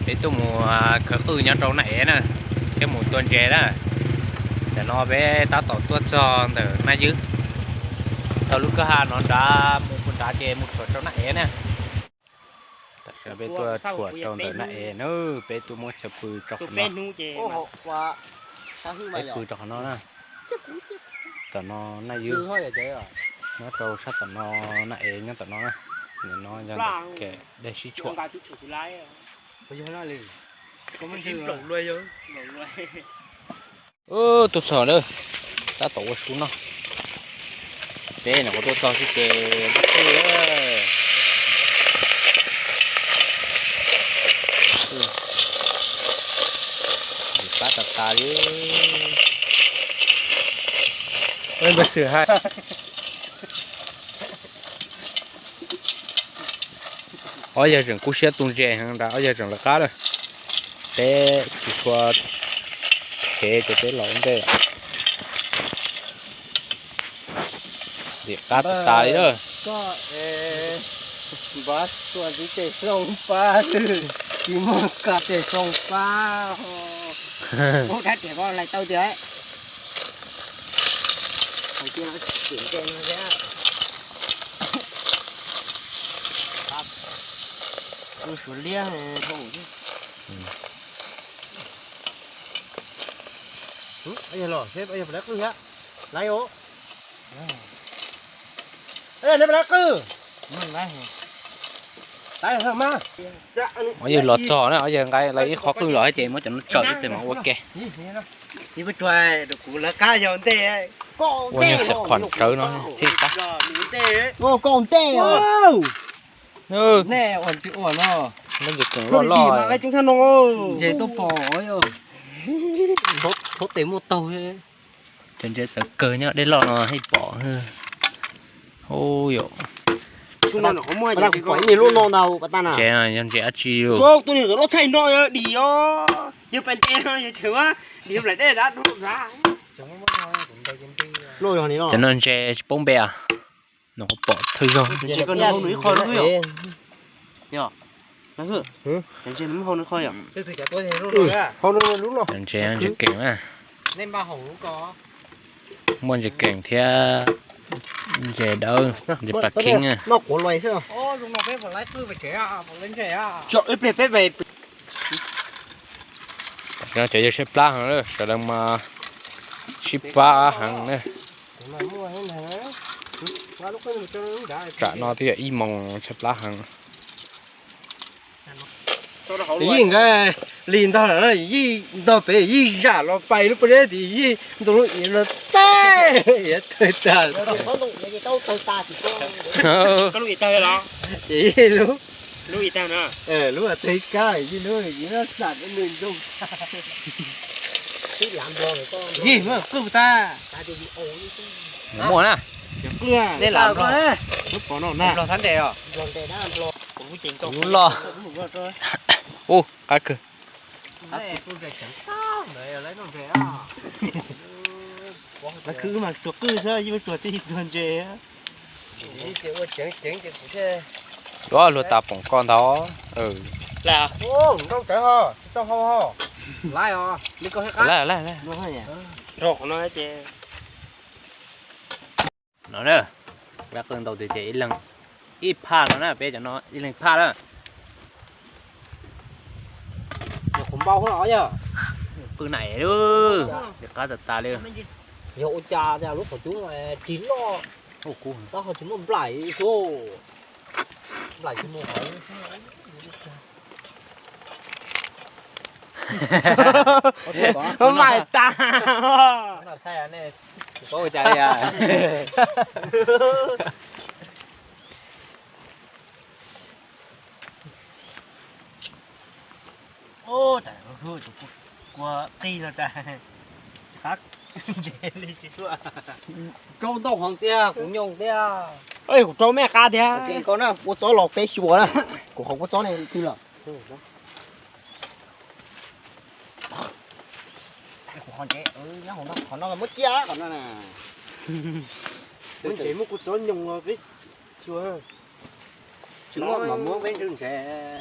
Peb tuaj mus khawv qwj nyob rau Naj Ev na, thiab mus tua ntses na. Tam no peb tab tom tuaj txog ntawm Naj Ywb, tau lub kwj ha no nrad mus puag nrad ces mus tshuam rau Naj Ev na. Tam sim no peb tuaj tshuam rau ntawm Naj Ev na, peb tuaj muab chaw pw rau qhov no. Peb pw rau qhov no na. Tom no Naj Ywb nyob rau sab tom no, Naj Ev nyob tom no na. Nim no yog ntawm kem dej sib tshuam. Tuaj txog lawm, tab tom ua su noj. Peb nyuam qhuav tuaj txog xwb ces npaj qwj, qab tas tas li. Npawg Xwm hais, ob yawg tseem kub siab tu ntses heev, ob yawg tseem lawv qab lawm. Peb tsis tshua khev ces peb los ua ntej. Lim qab tas tas li lawm. Npaj tuaj ntxiv tej xyoo pab, tsis muaj kab tej xyoo pab. Ub, dab riam ko lais tau tiag. Hais tias tsim ntses no thiab. Ub, suav liab dhau. Yog los seb yog pab lab qwj thiab. Laiv os. Neb pab lab qwj. Ob yawg los txog na, ob yawg nqa lawv ib qho qwj los ces muab cov no tsaws xwb tes mas ua ke. Ua nyuag xim qhuam tsawv no thiaj tab. Koj ntej. Neb ua tsis ua no. Lab ntses keem loj loj. Ntses tuaj pom. Thov tes muaj taug. Cov ntses txawv kawg nyob dej loj no thiaj pom. Ub yom. Ntses yog ntses dab tsi os? Yog pais ntses no yog dim os. Yog pais ntses no yog tseem dim nplaim dej dab dub nrad. Cov no ntses tsis paub npe as. Nws qhuav pom thawj zaug. Ntses ko nws hau nws ib qho lub yom. Yog. Ntses nws muab hau nws qho yom. Ntses ntses keem na. Muaj ntses keem thiab ntses dawb, ntses pas khib na. Cov yawg siab plab heev, sawv daws mas sib pab heev na. Tsam no twb yog ib moos siab plab heev. Yij nqa li ntog lawm, yij ntog pem yij zam los pais lub pob zeb tid, yij ntu lub iav los tag, iav tawg tag. Ces yij lub, lub tawg kab, yij lub iav xam nws ntog. Yij muaj qwj tag. Muaj na. Lub pov no na. Lub los. Ub, qab kawg. Lawv khwv mas xuas qwj xwb, yeej muab tsuas tib tug ntses. Luag tas poom koj ntag. Lawv, lawv, lawv. No na, lab qwj ntau tiag ces ib leeg ib phaj no na, peb cov no ib leeg phaj na. Qwj na es, qab tas tas li. Yog ua cas lub qhov cub tsis loj, tab ho tsis muaj nplaim xwb. Nplaim tsis muaj qhov. Mas tas. Paub ua cas li a? Kua qij no tas. Rau ntau heev tiag, kuv nyoo tiag. Kuv rau me qab tiag. Koj na, kua txob los peb xyuas na. Kuv qhov kua txob ne twg lawm? Kuv qhov ntsev nyob hauv no, qhov no muab cia qhov no na. Muab ntsev muab kua txob nyoo los peb xyuas. Tsis muaj mas muab peb ntswg ntsev.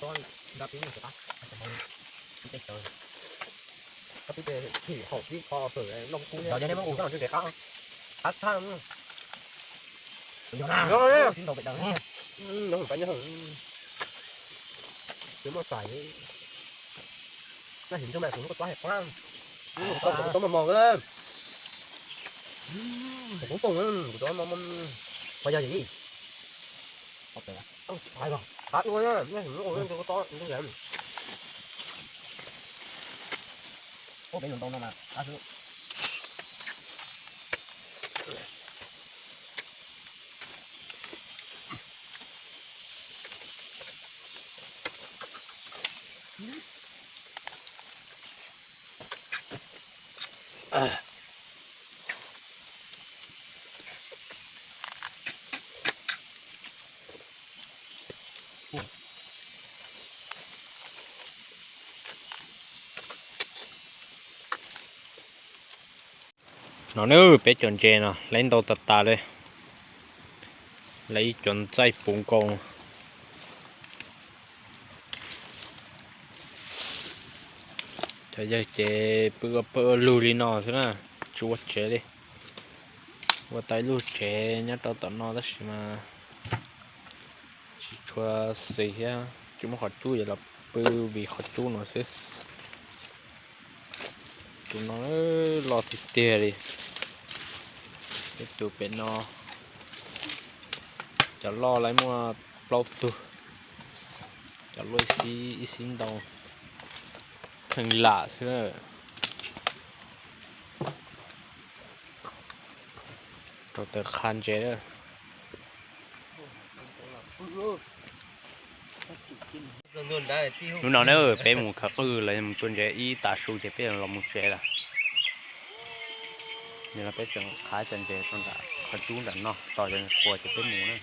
tuaj tob nrab pib mus qab, pib tej chaw, koj pib tej thim haum pib kho fawm noj kub. Yog nej muab nqus coj los tswj kev qab, qab tshaj. Yog, tib ntaus pem daws, nyob pab nyob, tsis muaj xais. Naj him ntsoj mas kuv hnub koj tob hais qab, kuv tob mos mos, kuv tob mos mos, kuv tob mos mos, qhov yog yim, qhov pem, qhov No nawb, peb cov ntses no lawv ntau tas tas li, lawv ib cov ntxaij puv nkaus. Cov yawg ces pw ua pawg ua lug li no xwb na, tsis ua tsev li. Ua tau ib lub tsev nyob rau tom no tab sis mas tsis tshua xis thiab, tsis muaj qhov cub ces los pw vim qhov cub no xwb. Tus no loj tiag tiag li. Ib tus pem no, cov loj lawv muaj plaub tug, cov luaj ib xib ntau, kheej lam xwb. Rau taws qha ntses. Hnub no na peb mus khaws qwj los mus tua ntses ib tav su ces peb los mus tsev lawm. Nim no peb tseem qhaib cov ntses rau nram qhov cub nram no tos cov ntses qua ces peb mus na.